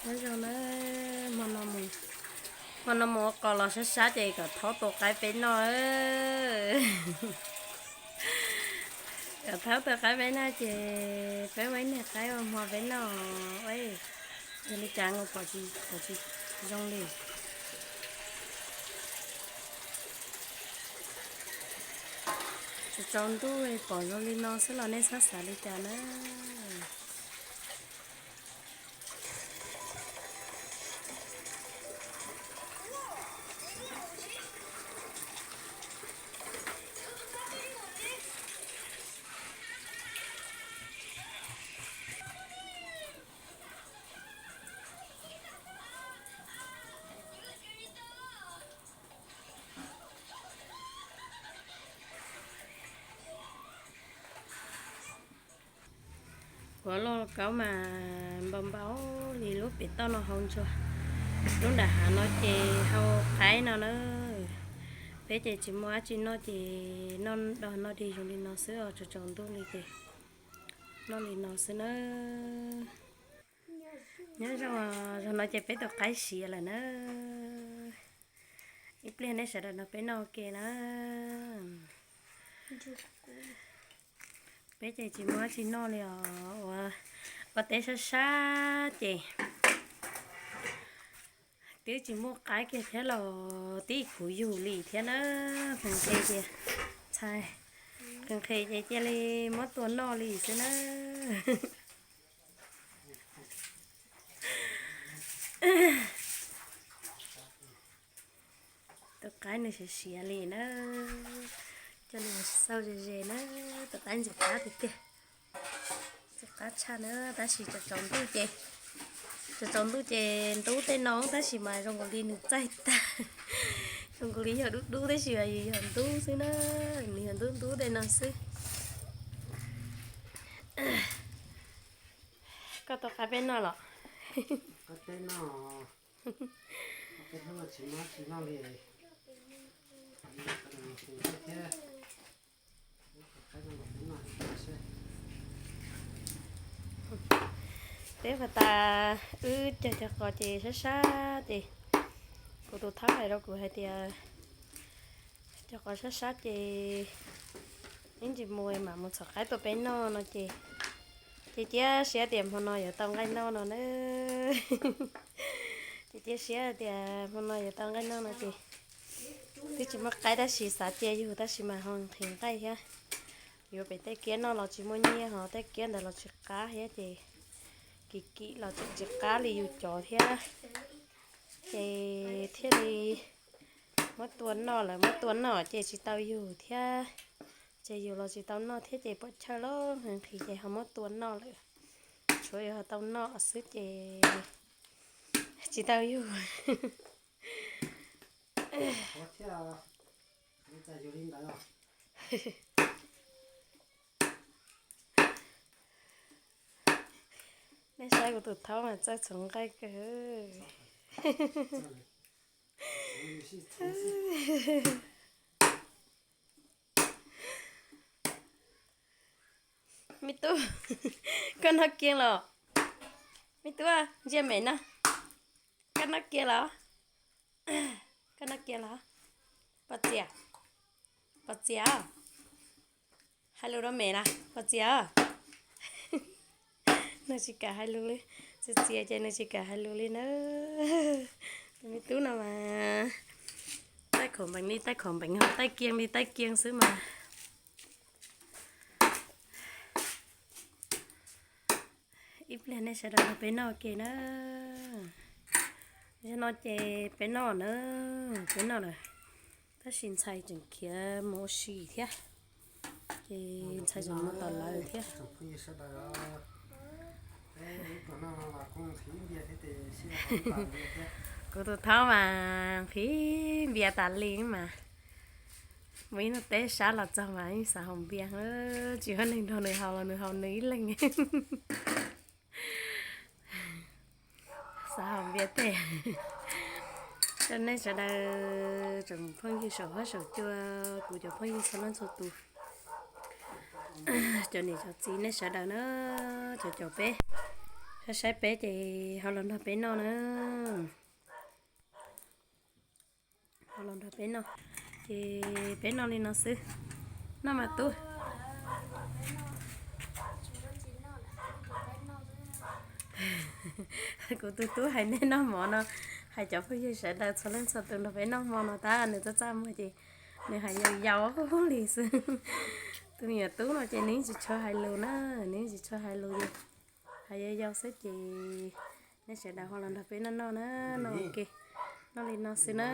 Nyob zoo na, hmo no mus, hmo no mus ua qos los sab sab ces kom thaub tua qaib peb noj. Kom thaub tua qaib peb noj ces peb ua ib niag qaib ua hmo peb noj. Yog li cas ua pom tsis, pom tsis zoo li. Tsaus tsaus ntuj pom zoo li no xwb los nej txhob xav li cas na. Kuv lauj kaub mas npau npau li lub pem toj no hau ntsuag. Lub nram hav no ces hau qaib no na. Peb ces tsis muaj dab tsi noj ces noj dog noj dig zoo li no xwb os, tsaus tsaus ntuj li ces noj li no xwb na. Nyob zoo, zaum no ces peb tus qaib siav lawm na. Ib pliag nej sawv daws nrog peb noj ua ke na. Peb ces tsis muaj dab tsi noj li os, ua, ua teb sab sab ces twb tsis muaj qaib kiag thiab los tib khuv yug li thiab na. Qhee qhee ces, txhais, qhee qhee ces cia li muab tua noj li xwb na. Tus qaib nws siav siav li na, coj nws xauj ze ze na, tus qaib ntxim qab tiag tiag. Ntxim qab tshaj na, tab sis tsaus tsaus ntuj ces, tsaus tsaus ntuj ces ntub tej no tab sis mas zoo nkaus li nws txaij tag. Zoo nkaus li yog dub dub tab sis mas yus yog ntub xwb na, nws yog ntub ntub tej no xwb. Koj tua qaib peb noj los? Teb pas tas wb cog cov qos ces sab sab ces kuv tus thaub hais rau kuv hais tias cog qos sab sab ces ib ntsis mus mam mus txhom qaib tua peb noj no ces, ces cia siab tias hmo no yuav tau nqaij noj no na. Ces cia siab tias hmo no yuav tau nqaij noj no ces twb tsis muaj qaib tab sis xav cia yug tab sis mas ho nqhis nqaij thiab. Yuav pem tej kiab noj los tsis muaj nyiaj ho tej kiab ntawd los tsis qab thiab ces kim kim los tseem tsis qab li yus cov thiab. Ces thiaj li muab tua noj lawm, muab tua noj ces tsis tau yug thiab. Ces yug los tsis tau noj thiab ces pom chaw los nqhis ces ho muab tua noj lawm. Tshuav yus ho tau noj xwb ces tsis tau yug. Nej saib kuv tus thaub mas txawj txhoov nqaij kawg. Me tub, koj noj kiag los? Me tub, ntsia mem no. Koj noj kiag los? Koj noj kiag los? Pov txias, pov txias, hais lus rau mem na, pov txias. Nws tsis kam hais lus li, txias txias ces nws tsis kam hais lus li na. Tus me tub no mas taij khoom npeev li taij khoom npeev, taij kiag li taij kiag xwb mas. Ib pliag nej sawv daws nrog peb noj ua ke na. Zaum no ces peb noj na, peb noj lawm, tab sis ntxhais tseem khiav mus ua si thiab, ces ntxhais tseem mus tom lawv thiab. Kuv tus thaub mas nqhis npias tas li mas, mus ib hnub teb sab los txog mas yeej xav haus npias, tsis muaj neeg nrog nws haus los nws haus nws ib leeg. Xav haus npias tej. Coj nej sawv daws tsoom phooj ywg saum huab saum cua, kuv cov phooj ywg txhua leej txhua tus, cov niam cov txiv nej sawv daws na, cov caum peb, Saib saib peb ces ho los nrog peb noj na. Ho los nrog peb noj, ces peb noj li no xwb. Noj mas tub. Kuv tus tub hais nej noj mov no, hais cov phooj ywg sawv daws txhua leej txhua tus nrog peb noj hmo no tab nws txaj txaj muag ces nws hais yau yau li xwb. Tus me nyuam tub no ces nws tsis tshua hais lus na, nws tsis tshua hais lus, hais yau yau xwb ces nej sawv daws ho los nrog peb noj noj na, noj ua ke, noj li no xwb na.